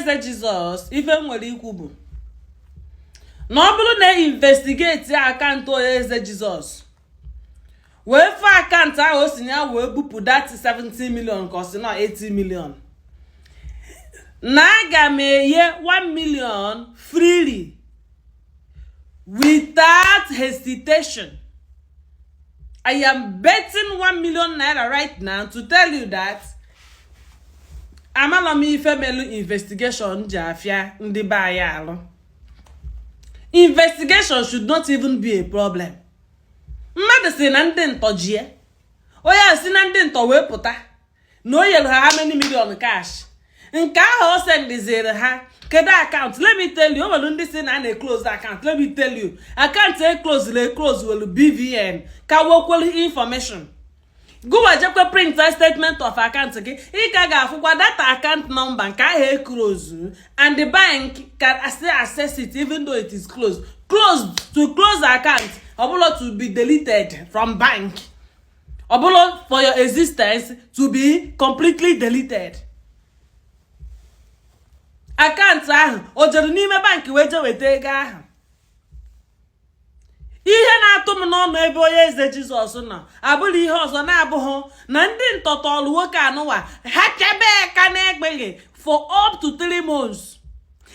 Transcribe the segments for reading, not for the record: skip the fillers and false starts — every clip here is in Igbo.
Eze Jizọs, ife m nwere ikwu bụ na ọ bụrụ na investigate akaụntụ Onye Eze Jizọs wee fụ akaụntụ ahụ o si na ya wee bupụ that 70 million, ka ọ sị na 80 million, na aga m enye 1 million freely without hesitation. I am betting 1 million naira right now to tell you that amalọ m ife melu investigation ji afịa ndị be anyị alụ. Investigation should not even be a problem. Mmadụ si na ndị ntọ jie onye a si na ndị ntọ wee pụta na o nyere ha how many million cash nke ahụ o sendiziri ha, kedu akaụntụ? Let me tell you, o nwere ndị si na a na-eclose akaụntụ. Let me tell you, akaụntụ eclosere eclose nwere BVN ka wekwere information. Gụwa jekwe print statement of account gị, ị ka ga-afụkwa that account number nke ahụ eclose, and the bank can still access it even though it is closed. Closed to close account ọ bụla to be deleted from bank, ọ bụla for your existence to be completely deleted. Akaụntụ ahụ o jere n'ime bankị wee jee weta ego ahụ. Ihe na-atụ m n'ọnụ ebe Onye Eze Jizọs nọ abụrụ ihe ọzọ na-abụghị na ndị ntọtọlụ nwoke anụwa ha chebe aka n'ekpeghe for up to 3 months,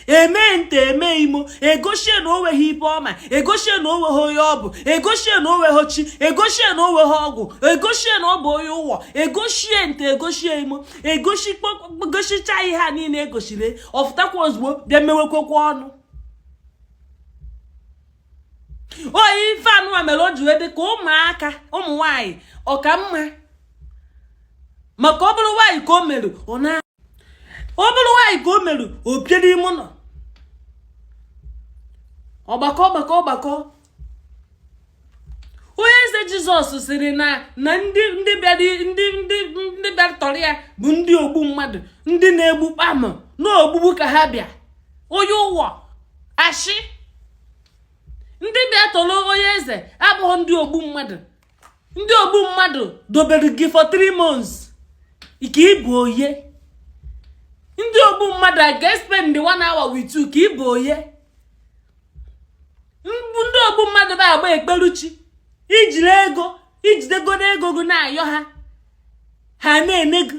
eme nte eme imo, egosie na o nweghị ife ọma, egosie na o nweghị onye ọ bụ, egosie na o nweghị chi, egosie na o nweghị ọgwụ, egosie na ọ bụ onye ụwọ, egosie nte, egosie imo, egosicha ihe a niile egosiri, ọfụtakwa ozugbo bịa mewekwekwa ọnụ. Oyi ife anụwa mere o ji wee dị ka ụmụaka ụmụ nwanyị ọka mma, maka ọ bụrụ nwaanyị ka o mere, ọ na ọ bụrụ nwaanyị ka o mere, o pie n'ime ụlọ, ọgbakọ ọgbakọ ọgbakọ. Onye Eze Jizọs sịrị na ndị bịara, ndị bịara tọrọ ya bụ ndị ogbu mmadụ, ndị na-egbu kpam na ogbugbu ka ha bịa. Onye ụwa ashị, ndị bịa tọrọ Onye Eze abụghị ndị ogbu mmadụ. Ndị ogbu mmadụ dobere gị for 3 months ka ị bụ onye. Ndị ogbu mmadụ a ga-spend one hour with you ka ị bụ onye. Ndị ogbu mmadụ bụ agba ekperuchi ijiri ego, ijidegoro ego gị na-ayọ ha, ha na-ene gị.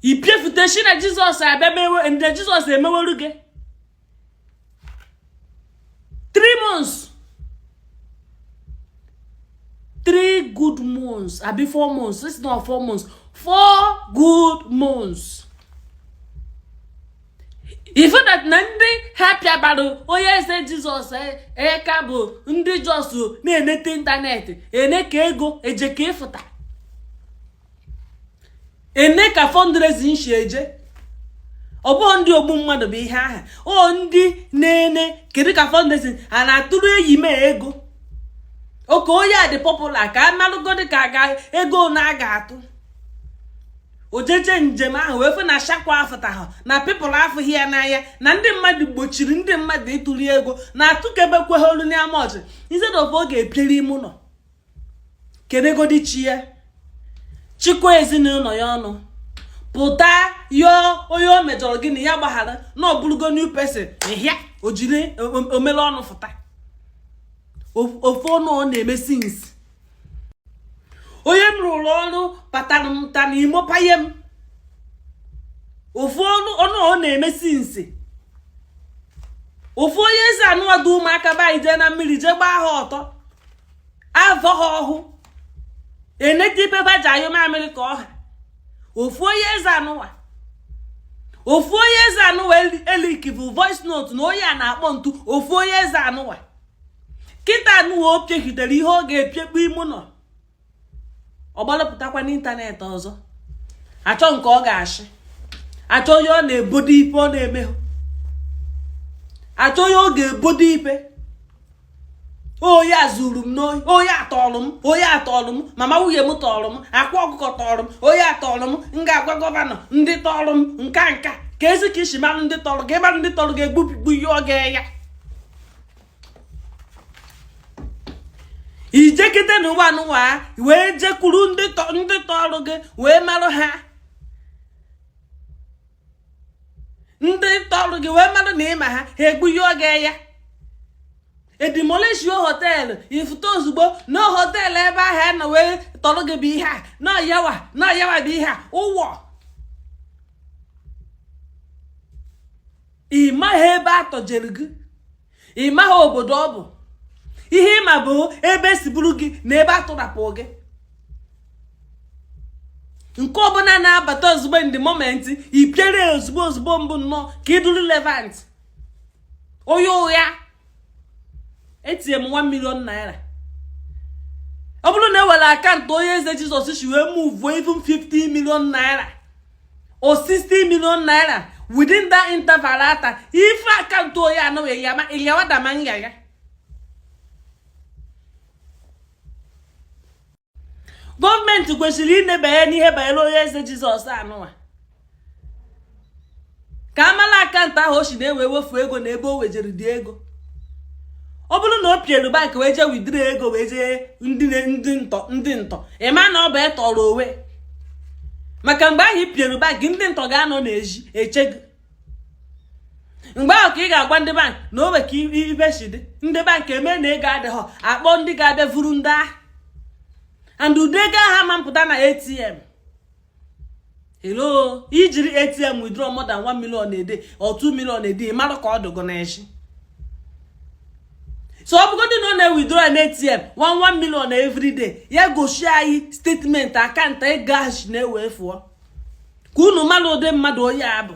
Ipiefute shi na Jizọs abịa mewe ndị Jizọs emeweru gị 3 months, 3 good months, abi 4 months? It's not 4 months, 4 good months. Ife that na ndị ha pịabara Onye Eze Jizọs eka bụ ndị just na-enete ịntanetị, ene ka ego eje ka ịfụta, ene ka fundraising si eje. Ọ bụghị ndị ogbu mmadụ bụ ihe ahụ, o ndị na-ene kedu ka fundraising a na-atụrụ eyi mee ego oke onye a dị popular, ka a malụgodị ka ga ego na a ga-atụ ojeje njem ahụ wee fụ na shakwa afụtahụ na people afụghị ya n'anya, na ndị mmadụ gbochiri ndị mmadụ ịtụli ego na atụkebekweghị olu n'ama ọchị. Instead of ọ ga-epiere ime ụlọ kedegodi chi ya, chịkwa ezinụlọ ya ọnụ, pụta yọọ onye o mejọrọ gị na ya gbaghara, na ọ bụrụgo new person ịhịa o jiri omere ọnụ fụta ofu ọnụ ọ na-eme since onye m rụrụ ọrụ patara m ta na imo paye m ofu ọnụ ọnụ ọ na-eme since ofu onye eze anụwado ụmụaka be anyị jee na mmiri jee gbaa ha ọtọ avọ ha ọhụ enete ibe ba ji anyụ mamịrị ka ọha. Ofu onye eze anụwa, ofu onye eze anụwa elikivu voice note na onye a na-akpọ ntu. Ofu onye eze anụwa kịta anụwa o pieghidere ihe ọ ga-epiekpu ime ụlọ, ọ gbalụpụtakwa n'ịntanetị ọzọ achọ nke ọ ga-achị, achọ onye ọ na-ebodo ife ọ na-emehụ, achọ onye ọ ga-ebodo ife. Onye a zuru m n'ohi, onye atọrọ m, onye atọrọ m, mama nwunye m tọrọ m, akwa ọkụkọ tọrọ m, onye atọrọ m, m ga-agwa gọvanọ ndị tọrọ m nka nka ka ezi ka isi marụ ndị tọrọ gị, marụ ndị tọrọ gị egbupụ ihe ọ ga ya. Ijekete na ụwa n'ụwa wee jekwuru ndị tọrọ gị wee marụ ha, ndị tọrọ gị wee marụ na ịma ha, ha egbughị oge ya. Edemolishio hotel, ifute ozugbo na hotel ebe ahụ a na wee tọrọ gị bụ ihe a na ọyawa na ọyawa bụ ihe a ụwọ. Ị maghị ebe a tọjere gị, ị maghị obodo ọ bụ. Ihe ịma bụ ebe esi buru gị na ebe a tụrapụ gị. Nke ọbụla na-abata ozugbo in the moment, ị pịara ozugbo ozugbo mbụ nnọọ ka ị dụrụ relevant. Onye ụgha, etinye m 1 million naira. Ọ bụrụ na ewere account Onye Eze Jizọs si wee move even 50 million naira or 60 million naira within that interval ata ife account onye anọghị ya ma ịyawadama ngagha. Gọọmenti kwesịrị inebanye n'ihe banyere Onye Eze Jizọs anụwa ka amala account ahụ o si na-ewe wefu ego na ebe o wejere dị ego. Ọ bụrụ na o pielu bank wee jee withdraw ego wee jee ndị ntọ ndị ntọ, ịma na ọ bụ etọrọ onwe, maka mgbe ahụ i pielu bank, ndị ntọ ga-anọ n'ezi eche gị. Mgbe ahụ ka ị ga-agwa ndị bank na o nwe ka ibe si dị. Ndị bank eme na ego adịghọ, akpọ ndị ga-abịa vuru ndị ahụ, and ụdị ego ahụ ama mpụta na ATM. Hello, ijiri ATM withdraw more than 1 million a day or 2 million a day, mara ka ọ dụgo n'echi. So ọ bụgodị na ọ na-ewithdraw na ATM 1 1 million every day, ya gosi anyị statement account ego ahụ si na-ewe fụọ, ka unu mara ụdị mmadụ onye a bụ.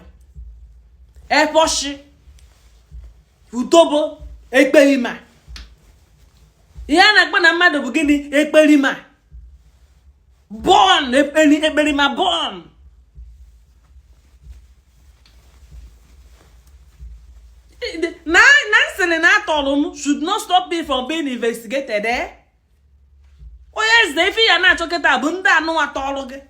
Ekpọshi utobo ekperima. Ihe a na-akpọ na mmadụ bụ gịnị? Ekperima born, ekperima born. Na nsịrị na atọrọ m should not stop me from being investigated, eh? Onye eze, ife ya na-achọ kịta bụ ndị anụnwa tọrọ gị,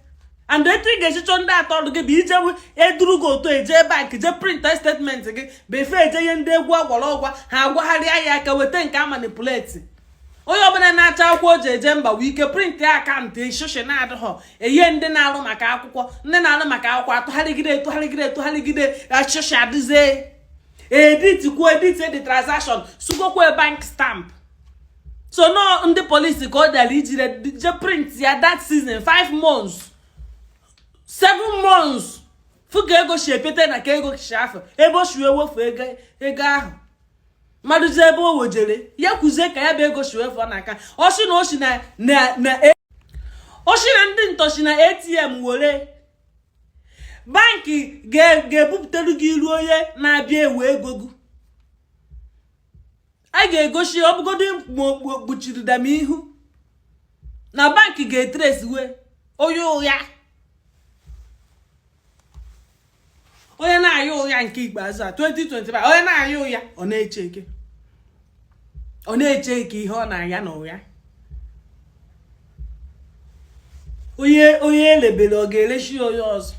and etu ị ga-esi chọọ ndị atọrọ gị bụ ije eduru gị otu eje bank jee print statement gị befe eje ihe ndị egwu agwara ọgwa ha agwagharịa ya aka weta nke a manipulate. Onye ọbụla na-achọ akwụkwọ o ji eje mba wee ike print account shishi na-adịghọ enye ndị na-arụ maka akwụkwọ, ndị na-arụ maka akwụkwọ atụgharịgide etụgharịgide etụgharịgide shishi adịzie edit kwuo edit the transaction sugokwa bank stamp. So nọ ndị polisi ka ọ dara ijire je print ya that season 5 months, 7 months, fụ ka ego si epete na ka ego si afọ ebe o si wee wefu ego ahụ. Mmadụ ji ebe o wejere ya kwuzie ka ya bụ ego si wefu n'aka. Ọ sị na o si na na o si na ndị ntọ si na ATM were bankị ga-ebupụtere gị iru onye na-abịa ewe ego gị. A ga-egosi ọbụgodo kpuchiri dam ihu na bankị ga-etresiwe onye ụgha, onye na-aya ụgha nke ikpeazụ a 2025. Onye na-aya ụgha, ọ na-eche eke, ọ na-eche eke ihe ọ na-aya na ụgha. Onye elebere ọ ga-erechi onye ọzọ.